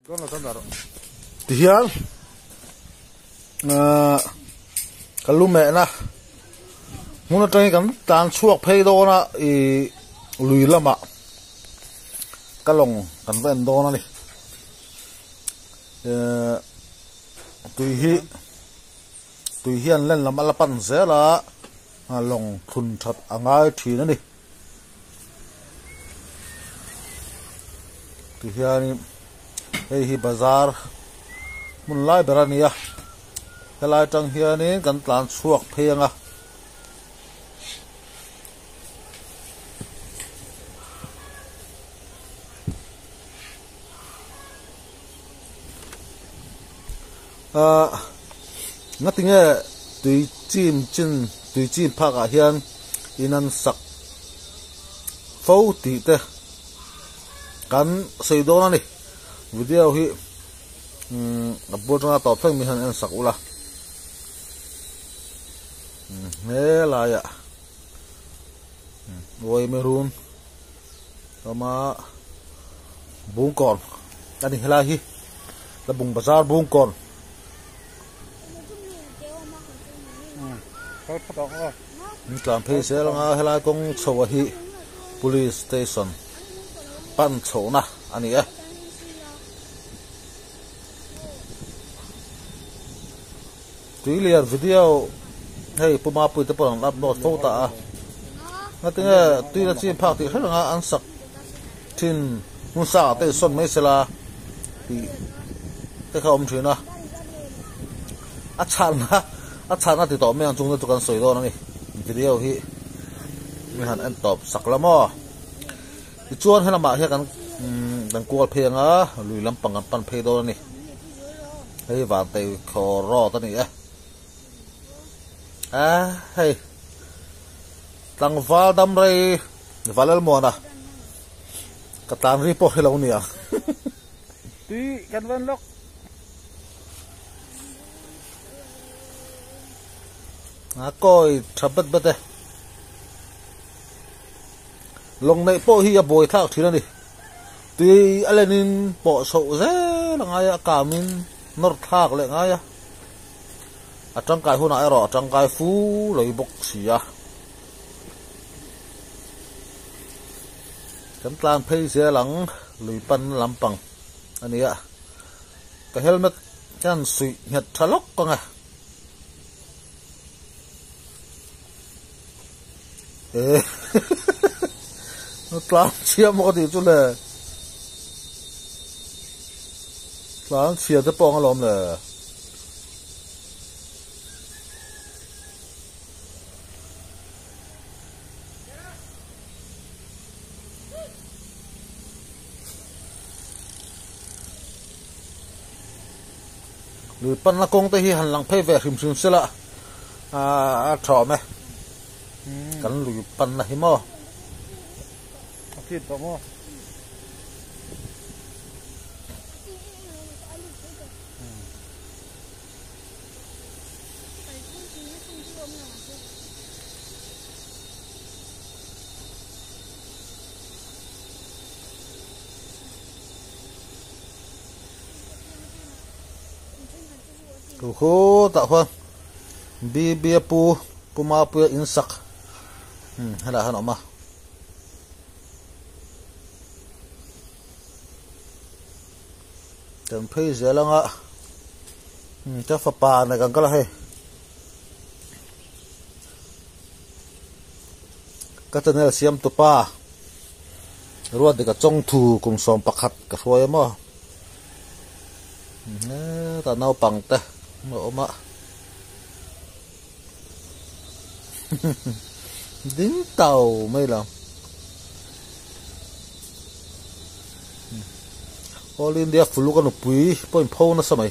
Tihian ahh ka lu mehna hmun atangin kan tlan chhuak phei dawn a ihh lui lamah ka lawng kan va en dawn a ni ehh tui hi tui hian len lam a la pan zel a lawng thlun that a ngai thin a ni. Tihianin hei hi bazar hmun lai ber a ni a helai atang hianin kan tlan chhuak phei ang a. Ahh ngatinge tui chim chin tui chim phak ah hian in an sak fo tih te kan sawi dawn a ni video hi umm a bul atanga tawp thleng mi hian en sak ula helai ah uai maroon awm a bungkawn a ni helai hi tlabung bazar bungkawn. Tlan phei zel anga helai kawng chho a hi police station pan chhohna a ni e. Tuilian video hei Pu Mapui te pawh an upload fo ta a ngatinge tuina chin phak tih hrereng a an sak thin hmun sang ah te insawn mai sela tih te kha a awm thin a a chhanna a chhanna ti tawh mai ang chung te chu kan sawi dawn a ni video hi mi han en tawp sak la maw tichuan helamah hian kan kan kual phei anga lui lampang kan pan phei dawn a ni. Hei Vantei Khaw Road a ni e. A hei tlangval dam rei Valalmuana ka tlan ri pawh hi lo nia. Tui kan van lawk. A kawi tha bet bet e. Lawng neih pawh hi a buai thlak thin a ni. Tui a lenin pawh chhoh zel a ngai a, a kamin nawr thlak leh ngai a. A tangkai hunah erawh a tangkai fu lei bawk si a. Kan tlan phei zel ang lui pan lampang a ni a. Ka helmet hian suih nghet tha lawk ang e. Eh tlang chhia maw ka tih chu le tlang chhia te pawh ang alawm le. Lui panna kawng te hi han lang phei ve hrim hrim sela a tha awm e kan lui panna hi maw. A chip tawh maw. Chu khutah khuan Bibia pu Pu Mapuia in sak helaiah hian a awm a. Kan phei zel anga ka fapa nen kan kal a hei. Ka channel siam tupa Ruatdika Chawngthu kum 11 ka hruai a maw. Hetah naupang te a awm a ding tau mai lo. All India Fuluk a nupui pawh in pho nasa mai.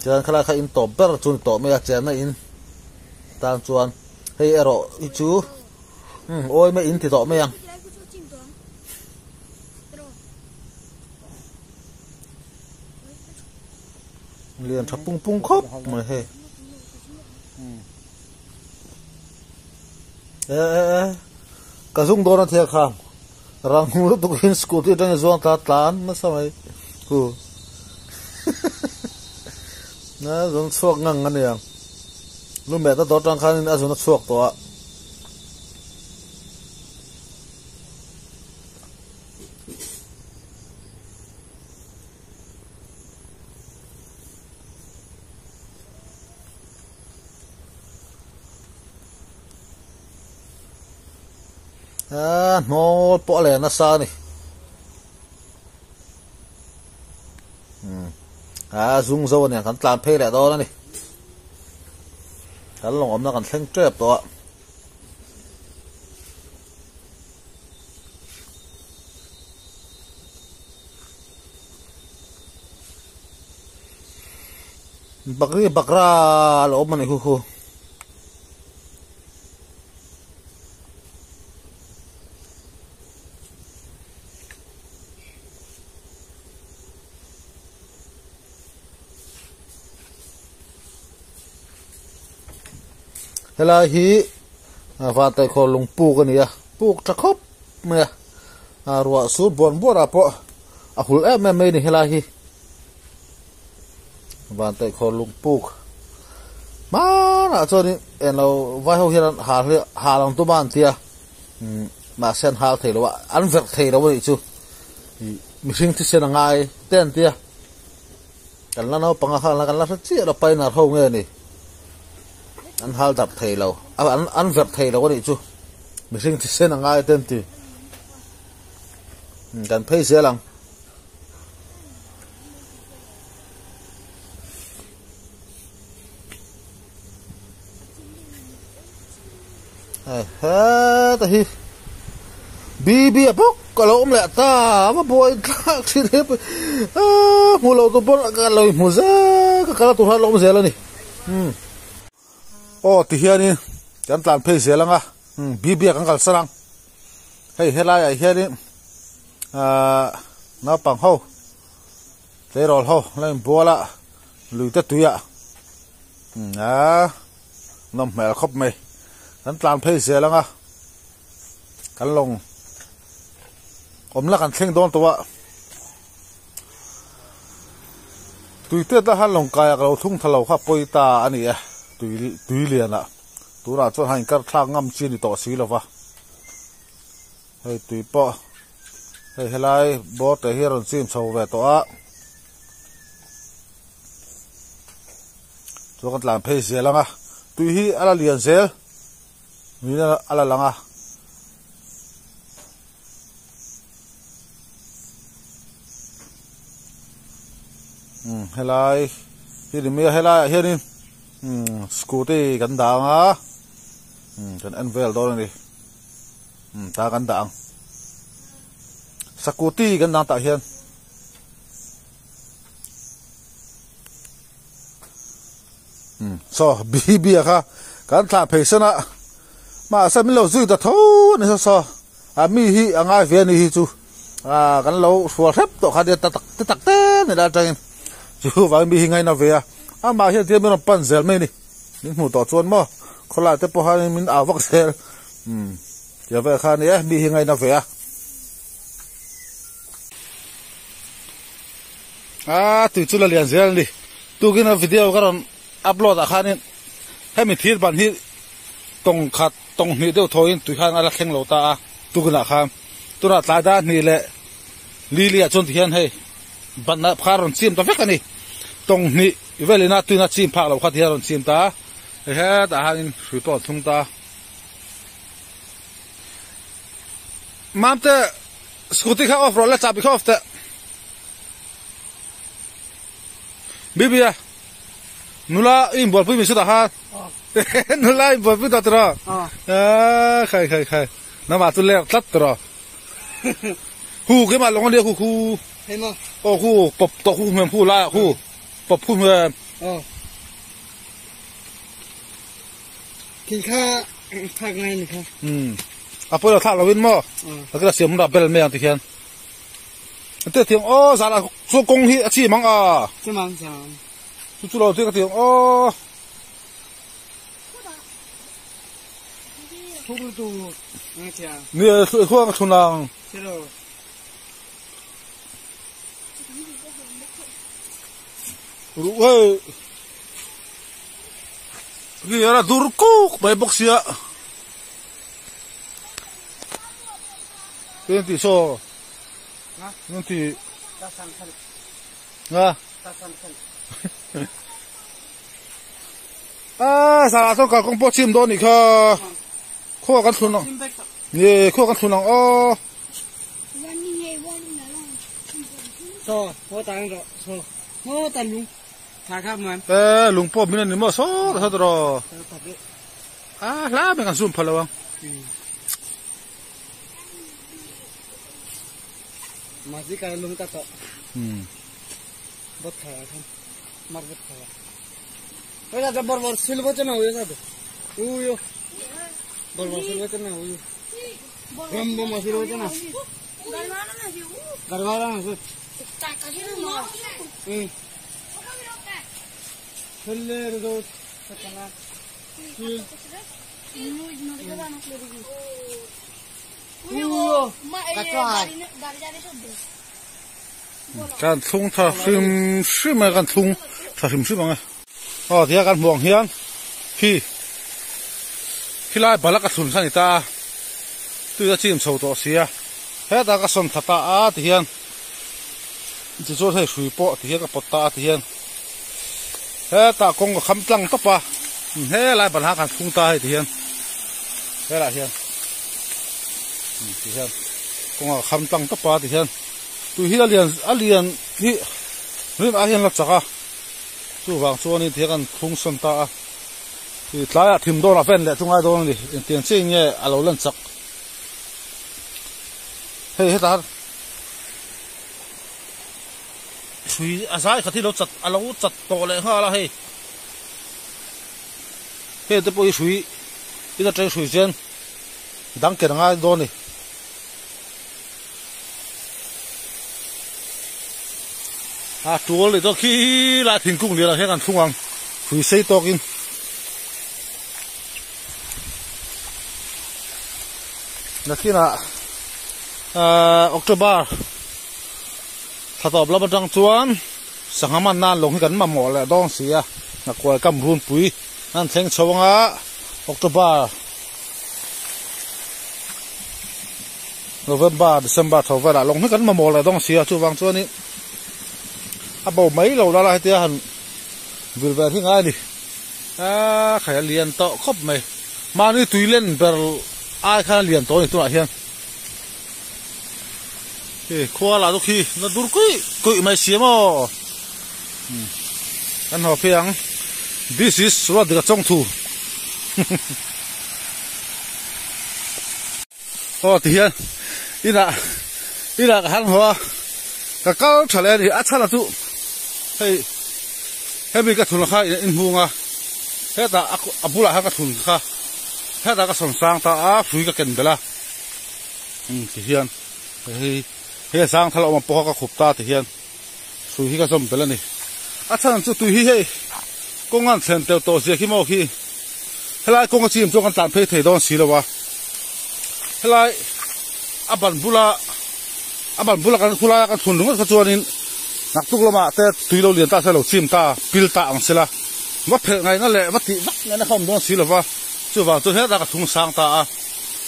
Chuan khalai kha in tawp ber chu ni tawh mai a chenna in tan chuan hei erawh hi chu awi mai in ti tawh mai ang. Lian tha pung pung khawp mai hei. E e e ka zung dawn a thia kham rang lutuk in scooty atangin zuang tla tlan nasa mai. Hu Na zun chhuak ngang a nia. Lumeh ta tawh tang khanin a zun a chhuak tawh a. A hnawl pawh a len nasa a ni. A zung zo aniang kan tlan phei leh dawn a ni. Kan lawng awmna kan thleng tep tawh a. Bakri bakra a lo awm a ni khu khu. Helai hi Vantaikhaw lung puk a ni a, puk tha khawp mai a, ruah sur buan buan ah pawh a hul em em mai a ni helai hi. Vantaikhaw lung puk hmanah chuanin englo vai ho hian hal hi hal ang tum a an tia mahse an hal thei lo a an verh thei lo a nih chu ih mihring thisen a ngai te an tia kan la naupang a khan la kan la hre chiah lo painar ho nge ni an hal darh thei lo an an verh thei lo a nih chu mihring thisen a ngai te an ti kan phei zel ang. Heta hi BB a bawk a lo awm leh ta a buai thlak thin hle mai a hmu lo tur pawn ka lo inhmu zel ka kal a tur khan a lo awm zel a ni aw ti hianin kan tlan phei zel ang a BB a kan kalsan ang hei helaiah hianin ahh naupang ho tleirawl ho la inbual a lui te tui ah ahh nawm hmel khawp mai kan tlan phei zel ang a kan lawng awmna kan thleng dawn tawh a tui te ta khan lawng kai ah ka lo thung tha lo kha pawi ta a ni e tui tui lian ah tunah chuan han inkar thlak ngam chi a ni tawh si lova. Hei tui pawh hei helai boat te hi a rawn chim chho ve tawh a chuan kan tlan phei zel ang a tui hi a la lian zel niin a la lang a. Umm helai hi ni mai a helai ah hianin umm scooty kan dah ang a umm kan en vel dawn a ni. Umm ta kan dah ang. Sakuti kan dang tah hian. Umm saw BB a kha kan thlah phei san a mahse min lo zui ta tho a ni saw saw a mi hi a ngai ve a ni hi chu ah kan lo hrual hrep tawh kha nia ta tak te tak te ni lai atangin chuvangin mi hi ngaina ve a amah hian tihian min rawn pan zel mai a ni. Min hmuh tawh chuan maw khawlai te pawh hian min au vak zel umm tia vel kha a ni e mi hi ngaina ve a. A tui chu la lian zel a ni tukin a video ka rawn upload ah khanin hemi thir ban hi tawng khat tawng hnih deuh thawiin tui khan a la thleng lo ta a tukin ah khan tunah tlai dar hnih leh li li ah chuan tihian hei ban ah kha a rawn chim ta vek a ni tawng hnih. I velin a tuina chim phak loh kha ti hian a rawn chim ta a, hei hetah hianin hrui pawh a thlung ta. Mamte scooty kha off rawh le chahbi kha off teh. Bibia nula i inbualpui min chutah khan nula i inbualpui tawh tiraw? Aaa khai khai khai nangmah chu ler tlat tiraw? Hu keimah lawng a nia hu hu. Aw hu pawp tawh hu hmem hu laiah hu. Pawp hu hmem. Aw. Thil kha thlak ngai ni kha. Um. A pawi lo thlak lo in maw? A kila siam hun ah bel mai ang ti hian. Te tiang aw zan ah chu kawng hi a chi mang a. Chi mang zan. Chu chu lo ti ka tiang aw. Ni e khuang a thun ang. Ruh hei khi a dur kuk mai bawk sia eng tih saw eng tih a a zah chuan kalkawng pawh chim dawn a nih kha khaw kan thlun ang nge khaw kan thlun ang aw. E lung pawh min a ni maw sawt a sawt rawh a hla mai kan zoom phal lo ang. Kan thlung tha hrim hrim a kan thlung tha hrim hrim ang e. Aw tia kan hmuh ang hian khi khilai bala ka thlun kha a ni ta a tui a chim chho tawh si a hetah ka sawn tha ta a ti hian tichuan hei hrui pawh ti hian ka pawt ta a ti hian hetah kawng ka kham tlang tawp a helai ban ha kan thlung ta hei ti hian helaiah hian ti hian kawng a kham tlang tawp a ti hian tui hi a lian a lian hi rin ai hian la chak a. Chuvang chuanin thil kan thlung sawn ta a, ih tlaiah thim dawnah ven leh chu ngai dawn a ni, engtiang chiah in nge a lo lan chak. Hei hetah hian hrui a zai khat hi lo chat a lo chat tawh leh nghal a hei, hei te pawh hi hrui in atang hrui chuan dang ken a ngai dawn a ni. A tual leh dawn khi lai thingkung lian ah hian kan thlung ang hrui sei tawk in nakinah ahh October thla tawp lam atang chuan sangha man nan lawng hi kan mamawh leh dawn si a nghakuai kam runpui an thleng chho anga October. November, December tho velah lawng hi kan mamawh leh dawng si a, chuvang chuanin a bo mai lo lala hetia han vil ve hi ngai a ni. Aaa khai a lian tawh khawp mai, mahni tui len ber ai khan a lian tawh a ni tunah hian. Hei khua lah chu khi na dur kuih kuih mai si maw. Kan haw phei ang, this is Ruatdika Chawngthu. Aw ti hian inah inah ka han haw a ka kal tha leh a ni a chhan a chu hei hemi ka thun kha in hmung a hetah a bulah khan ka thun kha hetah ka sawn sang ta a hrui ka ken belh a umm ti hian hei hei a zang thal a awm ang pawh kha ka khup ta ti hian hrui hi ka zawm belh a ni a chhan chu tui hi hei kawng an thlen tel tawh zia khi maw khi helai kawng a chim chuan kan tlan phei thei dawn si lo a helai a ban bula a ban bula kan khulai a kan thun ringawt kha chuanin naktuk lamah te tui lo lian ta se lo chim ta pil ta ang sela va phelh ngaihna leh va tih vak ngaihna kha awm dawn si lo va chuvang chuan hetah ka thung sang ta a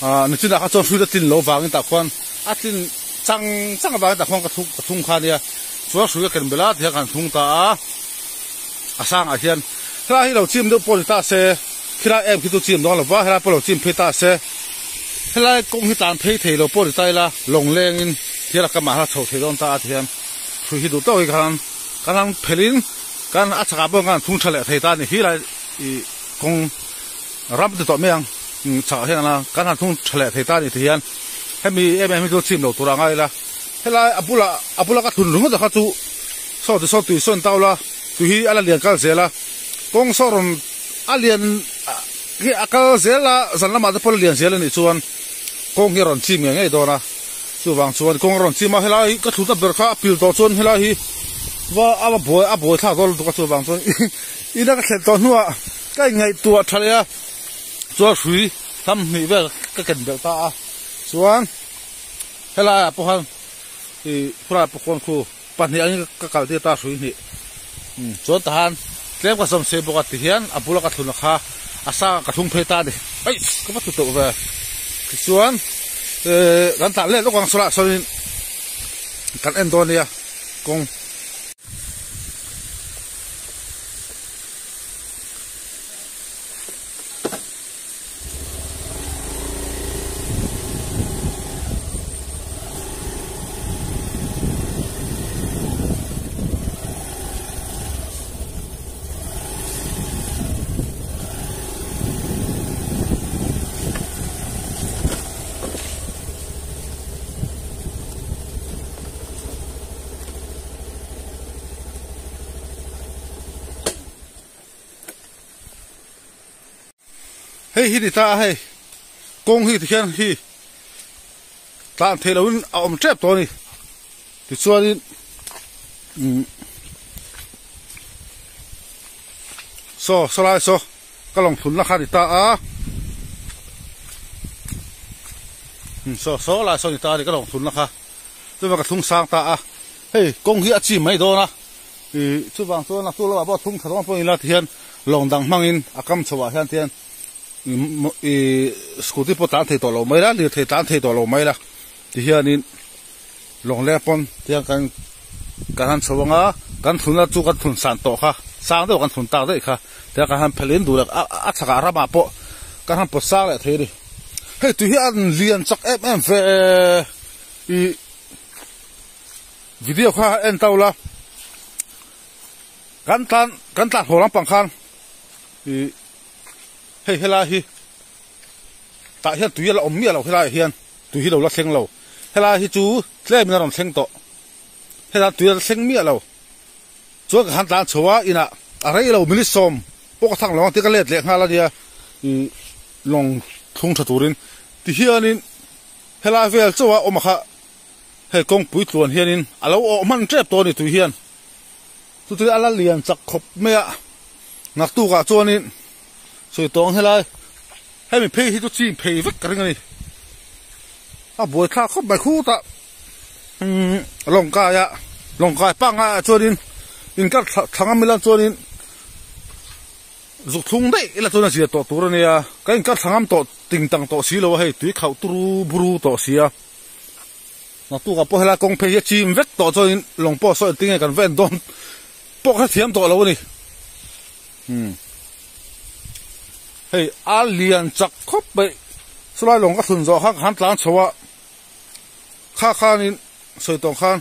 ah nichinah kha chuan hrui la tlin lo vangin tah khuan a tlin chang chang avangin tah khuan ka ka thung kha ania chuan hrui ka ken belh a tihian ka han thung ta a a sangah hian helai hi lo chim deuh pawh ni ta se khilai em khi chu chim dawn lo va helai pawh lo chim phei ta se helai kawng hi tlan phei thei lo pawh ni ta ila lawng lengin thil a kamah hian a chho thei dawn ta a tihian hrui hi duh tawk hi khan kan han phelhin kan a chakah pawh khan thung tha leh thei ta a ni hi lai ih kawng ram ti tawh mai ang chakah hian kan han thung tha leh thei ta a ni tihian hemi em em hi chu chim lo tur a ngai ila helai a bulah a bula ka thun ringawt kha chu saw ti saw tui sawn tau la tui hi a la lian kal zel a kawng saw rawn a lian hi a kal zel a zan lamah te pawh a lian zel a nih chuan kawng hi a rawn chim ngei ngei dawn a chuvang chuan kawng a rawn chim a helai hi ka thutna ber kha a pil tawh chuan helai hi va a va buai a buai thlak dawn lutuk a chuvang chuan ina ka thlen tawh hnuah ka inngaihtuah tha leh a chuan hrui hlam hnih vel ka ken belh ta a chuan helaiah pawh khan ih khulaiah pawh khawn khu. Pahnih angin ka kal tir ta hrui hnih. Chuan tahan tlem ka sawm sei bawk a tihian a bula ka thlun a kha a sang ah ka thlung phei ta a ni. Aih ka va tlu teuh ve. Tichuan kan tlan let lawk ang saw lah sawn in kan en dawn nia kawng. Hei hi ni ta a hei kawng hi tikhian hi tlan theih lohin a awm tep tawh a ni tichuanin umm saw saw lai saw ka lawng thlunna kha a ni ta a umm saw saw lai saw a ni ta a ni ka lawng thlunna kha chuan ka thlung sang ta a hei kawng hi a chim mai dawn a. Ih chuvang chuan a chu lamah pawh thung tha dawn pawh ila tihian lawng dang hmangin a kam chho ah hian tihian ih scooty pawh tlan thei tawh lo mai la lirthei tlan thei tawh lo mai la tihianin lawng leng pawn tihian kan kan han chho anga kan thluna chu kan thlun san tawh kha sang deuh kan thlun tak daih kha tihian kan han phelh in duh leh a chhakah ramah pawh kan han pawt sang leh thei a ni hei tui hi a lian chak em em ve ih. Video kha en tau la kan tlan kan tlan haw lampang khan ih hei helai hi tah hian tui a la awm miah lo helaiah hian tui hi lo la thleng lo helai hi chu tlem in a rawn thleng tawh helai tui a la thleng miah lo chuan ka han tlan chho a inah a rei lo minute sawm pawh ka thang lo ang tih ka let leh nghal a nia ih lawng thlung tha turin tihianin helai vel chauh a awm a kha. Hei kawngpui tluan hianin a lo awh hman tep tawh a ni tui hian chuti a la lian chak khawp mai a naktukah chuanin sawi tawng helai hemi phei hi chu chim phei vek ka ring a ni a buaithlak khawp mai khutah umm lawngkai ah lawngkai pangngai ah chuanin inkar thla ngam ila chuanin zuk thlung daih ila chuan a zia tawh tur a nia ka inkar thla ngam tawh ting tang tawh si lo a hei tui khauh turu buru tawh sia. Naktukah pawh helai kawng phei hi a chim vek tawh chuanin lawng pawh saw engtin nge kan va en dawn pawh kha thiam tawh lo a ni. Umm hei a lian chak khawp mai chulai lawng ka thlun zawh khan ka han tlan chho a kha khanin sawi tawng khan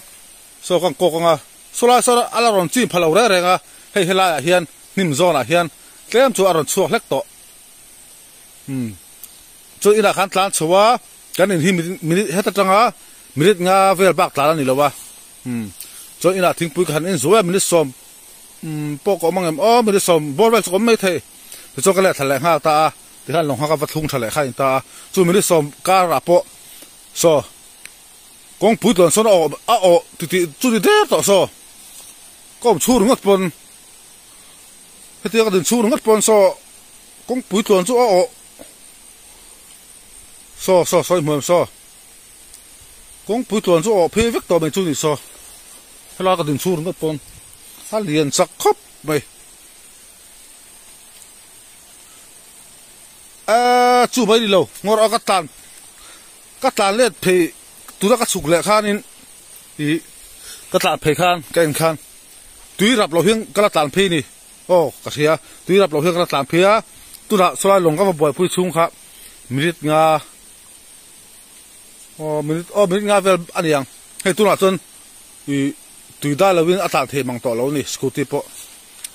saw ka kawk anga chulai saw a la rawn chim pha lo reng reng a hei helaiah hian hnim zawnah hian tlem chu a rawn chhuak hlek tawh. Umm chu inah khan tlan chho a. Kan in hi minute heta tanga minute nga vel bak tlan a ni lo a, umm chuan inah thingpui ka han en zuai a minute sawm umm pawh ka awm ang em aw minute sawm bawr vel chu ka awm mai thei tichuan ka leh thla leh nghal ta a tikhan lawng kha ka va thlung tha leh kha in ta a chu minute sawm karah pawh saw kawngpui tluan sawn a awh a awh ti tih chu ni der tawh saw ka awm chhur ringawt pawn hetiang ka din chhur ringawt pawn saw kawngpui tluan chu a awh. Saw saw sawi hmuam saw. Kawngpui tluan chu a awh phei vek tawh mai chu ni saw. Helai ka din chhung ringawt pawn a lian chak khawp mai. Eee chu mai ni lo ngawr a ka tlan ka tlan let phei tuna ka chhuk leh khanin ih ka tlan phei khan ka en khan tui rap lo hian ka la tlan phei ni. Aw ka hria tui rap lo hian ka la tlan phei a tunah sawlai lawng ka va buaipui chhung kha minute nga aw minute aw minute nga vel a ni ang hei tunah chuan ih tui dai lovin a tlan thei mang tawh lo a ni scooty pawh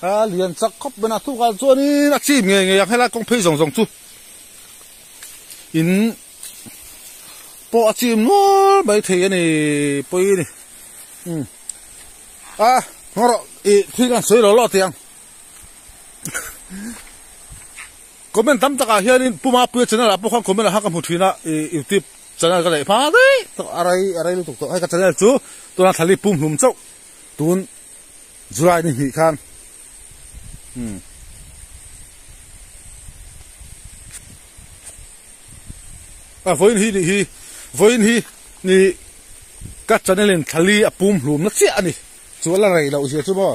a lian chak khawp mai a tukah chuanin a chim ngei ngei ang helai kawng phei zawng zawng chu in pawh a chim nual mai thei a ni pawi a ni umm. A ngaw rawh ih thil kan sawi lo lo tih ang comment tam takah hianin Pu Mapuia channel ah pawh khan comment ah khan ka hmu thin a ih youtube channel ka neih hma daih tawh a rei a rei lutuk tawh hei ka channel chu tuna thlali pum hlum chauh tun July ni hnih khan umm a vawiin hi nih hi vawiin hi ni ka channel in thlali a pum hlum na chiah a ni. Chu a la rei loh zia chu maw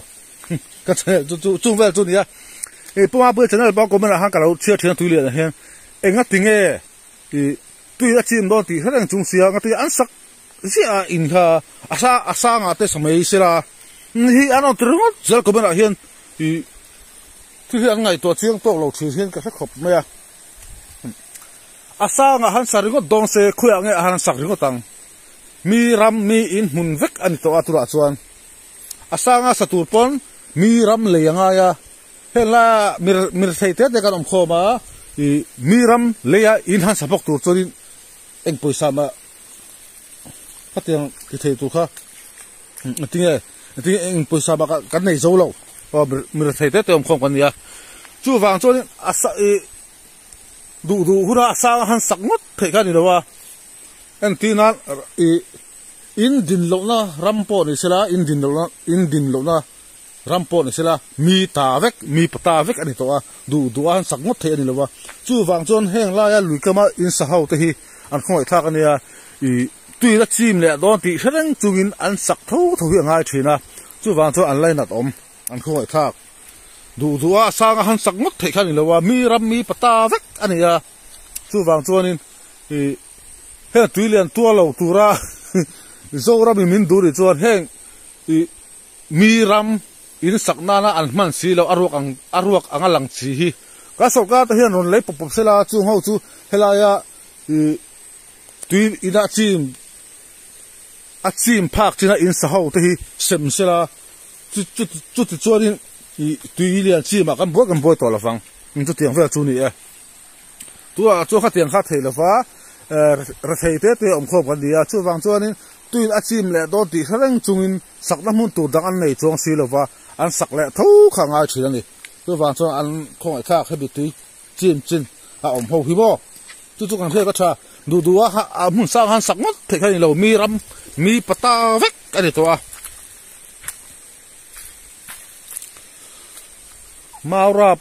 ka channel chu chu chung vel chu nia ih Pu Mapuia channel pawh comment ah khan ka lo chhiar thin a tui lian ah hian enga tinge ih tui a chim dawn tih hre reng chung sia nga tui an sak ziah a in kha a sa a sang ah te sa mai sela hi an rawn ti ringawt zel comment ah hian ih thil hi an ngaihtuah chiang tawk lo thin hian ka hre khawp mai a a sang ah han sa ringawt dawn se khawiah nge a han sak ringawt ang. Mi ram mi in hmun vek a ni tawh a turah chuan a sanga sa tur pawn mi ram lei a ngai a, heng laia mir mir thei te te kan awm khawm a, ih mi ram leia in han sa bawk tur chuanin eng pawisa mah khatiang ti thei tur kha tinge tinge eng pawisa mah kan nei zo lo aw mir thei te te awm khawm kan ni a, chuvang chuanin a sa ih duh duh huna a sanga han sak ngawt theih kha a ni lo a. Entir nan ih in din lohna ram pawh ni sela in din lohna in din lohna ram pawh ni sela mi ta vek mi pata vek a ni tawh a duh duh a han sak ngawt theih a ni lo va chuvang chuan heng laia lui kama in sa ho te hi an khawngaih thlak a nia ih tui la chim leh dawn tih hre reng chungin an sak tho tho hi a ngai thin a chuvang chuan an lainat awm an khawngaih thlak duh duh a sang a han sak ngawt theih kha a ni lo a mi ram mi pata vek a ni a chuvang chuanin ih. Heng tui lian tuar lo tura Zoram in min duh nih chuan heng ih mi ram in sak nana an hman si loh a ruak ang a ruak anga lang chi hi kan sorkar te hian rawn lei pawp pawp sela chung ho chu helaia ih tui ina chim a chim phak china in sa ho te hi sem sela chu chu chuti chuanin ih tui lian chimah kan buai kan buai tawh lovang chutiang vel chu a ni e. Tunah chuan khatiang kha thei lova rethei te te awm khawm kan ni a, chuvang chuanin tuin a chim leh dawn tih hre reng chungin sakna hmun tur dang an nei chuang si lova an sak leh tho kha a ngai thin a ni. Chuvang chuan an khawngaih thlak hemi tui chim chin a awm ho hi maw? Chu chu kan hriat a tha duh duh a, a hmun sang han sak ngawt theih kha a ni lo, mi ram mi pata vek a ni tawh a. Maurap.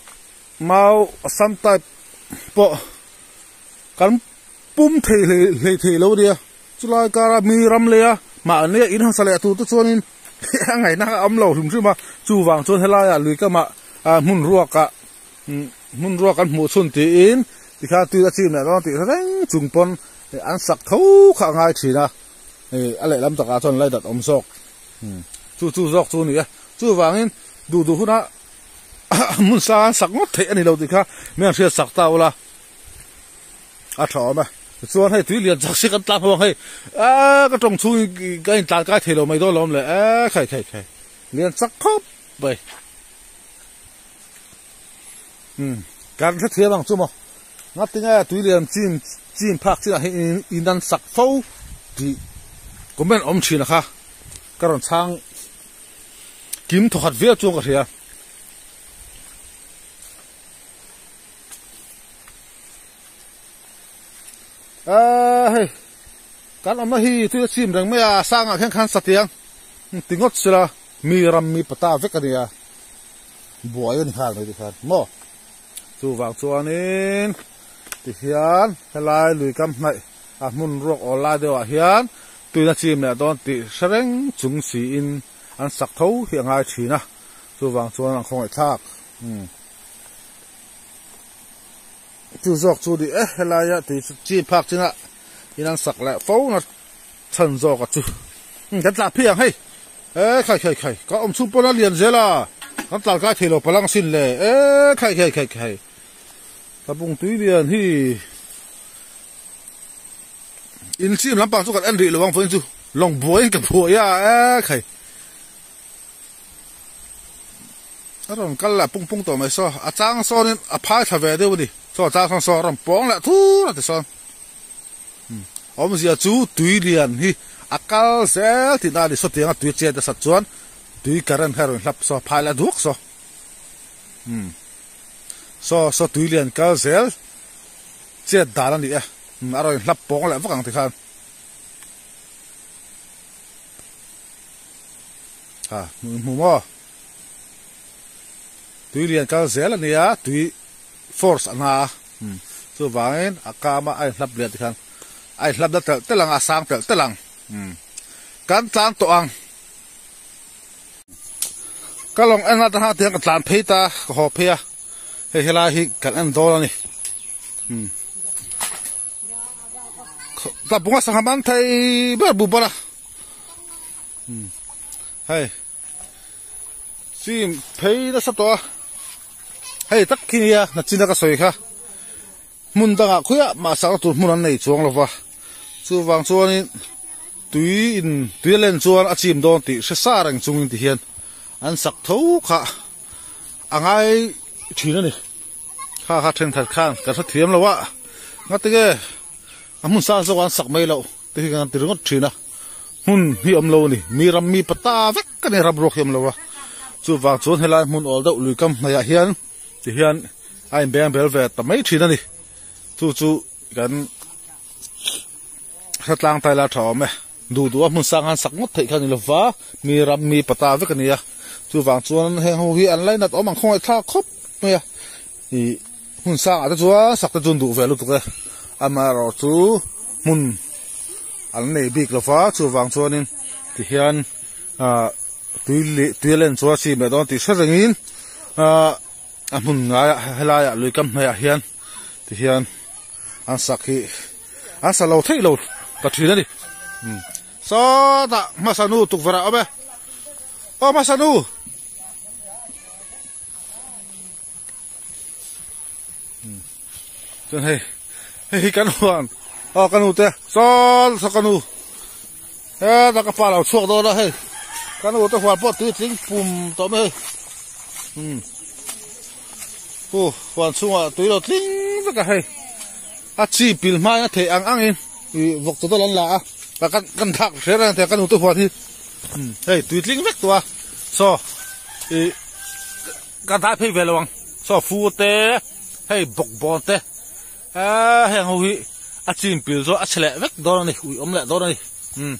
Mau sam type pawh kan pum thei hlei thei lo nia chulai kara mi ram leh a mahni a in hmasa leh tur te chuanin a ngaihna a awm lo hrim hrim a chuvang chuan helaiah lui kamah ah hmun ruakah hmun ruak an hmuh chhun tiin tikhan tui a chim leh dawn tih reng chung pawn an sak tho kha a ngai thin a ih a lehlam takah chuan lai dat awm zawk chu chu zawk chu a ni a chuvangin duh duh huna. hmun sang sak ngawt theih a ni lo tih kha mi an hriat sak ta ula a tha awm e tichuan hei tui lian chak si kan tlan ho ang hei eee ka tawng chhung in ka intlan kai thei lo mai dawn lo awm le eee khai khai khai lian chak khawp mai umm kan hrethiam ang chu maw ngatinge tui lian chin chin phak chinah hian in an sak fo tih comment awm thin a kha ka rawn chhang. Kim thawkhat viau chuan ka hria. Aaa hei kan awmna hi tui a chim reng mai a sangah khian khan satiang ti ngawt sela mi ram mi pata vek a nia buai a ni nghal mai tikhan maw chuvang chuanin tihian helai lui kam hnaih a hmun ruak awl lai deuhah hian tuina chim leh dawn tih hre reng chung siin an sak tho hi a ngai thin a, chuvang chuan an khawngaih thlak. Umm. Chu zawk chu ni e, helaia tui chim phak chinah in an sak leh fo na chhan zawk a chu. Umm kan tlah phei ang hei. E khai khai khai, ka awm chhung pawn a lian zel a, kan tlan kai thei lo palang sin le. E khai khai khai khai. Ka bung tui lian hi. In chim lampang chu kan en rih lo ang vawiin chu lawng buaiin ka buai a e khai a rawn kal leh pung pung tawh mai saw a chang sawnin a phai thla ve deuh a ni saw a chang sawn saw a rawn pawng leh thur a ti sawn awmzia chu tui lian hi a kal zel tih na a ni saw tianga tui chet a sat chuan tui current kha a rawn hlap saw a phai leh duak saw saw saw tui lian kal zel. Chet dan a ni e. A rawn hlap pawng leh vak ang tikhan. Ha, hmu hmu maw? Tui lian kal zel a nia, tui force a na a. Chuvangin a kama a inhlap lian tikhan a inhlap na telh telh ang, a sang telh telh ang. Kan tlang tawh ang. Ka lawng en atanga tiang ka tlan phei ta ka haw phei a hei helai hi kan en dawn a ni umm tlabunga sangha man thei ber bu bawr a umm hei chim phei nasa tawh a hei tak khi nia nachina ka sawi kha hmun dangah khuiah mah sakna tur hmun an nei chuang lova chuvang chuanin tui in tui a len chuan a chim dawn tih hre sa reng chungin ti hian an sak tho kha a ngai thin a ni kha kha thenkhat khan kan hre thiam lo a ngatinge a hmun sang zawk an sak mai loh te hi kan ti ringawt thin a hmun hi awm lo a ni mi ram mi pata vek a ni ram ruak hi awm lo a chuvang chuan helai hmun awl deuh lui kam hnaihah hian ti hian a inbeng bel ve ta mai thin a ni chu chu kan hretlang tai la tha awm e duh duh a hmun sang han sak ngawt theih kha a ni lova mi ram mi pata vek a ni a chuvang chuan heng ho hi an lainat awm ang khawngaih thlak khawp mai a ih hmun sangah te chuan sak te chu an duh ve lutuk e amaherawh chu hmun an nei bik lova chuvang chuanin tihian ah tui leh tui a len chuan a chim leh dawn tih hre rengin ah a hmun ngaiah helaiah lui kam hnuaiah hian tihian an sak hi an sa lo theih lo ta thin a ni sawtah hmasa nu tukverh ah a awm e aw hmasa nu chuan hei hei hi kan huan aw ka nu te saw saw ka nu hetah ka pa lo chhuak dawn a hei ka nu te huan pawh tui a tling pum tawh mai hei umm hu huan chhungah tui lo tling vek a hei a chi pil hmain a theih ang angin ih vawk chu dawlh an la a kan kan thak hre reng a ka nu te huan hi umm hei tui tling vek tawh a saw ih. Ka dai phei ve lo ang saw fu te hei bawk bawn te eee heng ho hi a chin pil chu a chhe leh vek dawn a ni ui awm leh dawn a ni umm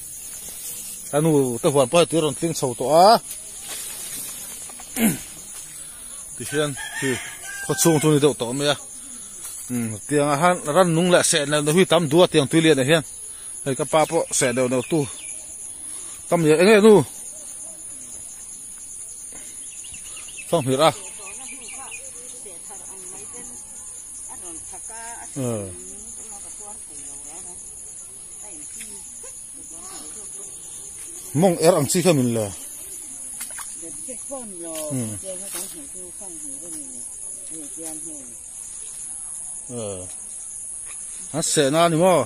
ka nu te huan pawh hei tui a rawn tling chho tawh a tihian khi khaw chhung chu ni deuh tawh mai a umm tiangah hian rannung leh seh neuh neuh hi tam duh a tiang tui lian ah hian hei ka pa pawh seh neuh neuh tu tam nia eng nge nu. Fanghmir a. Mawng er ang chi kha min le. A seh na ni maw?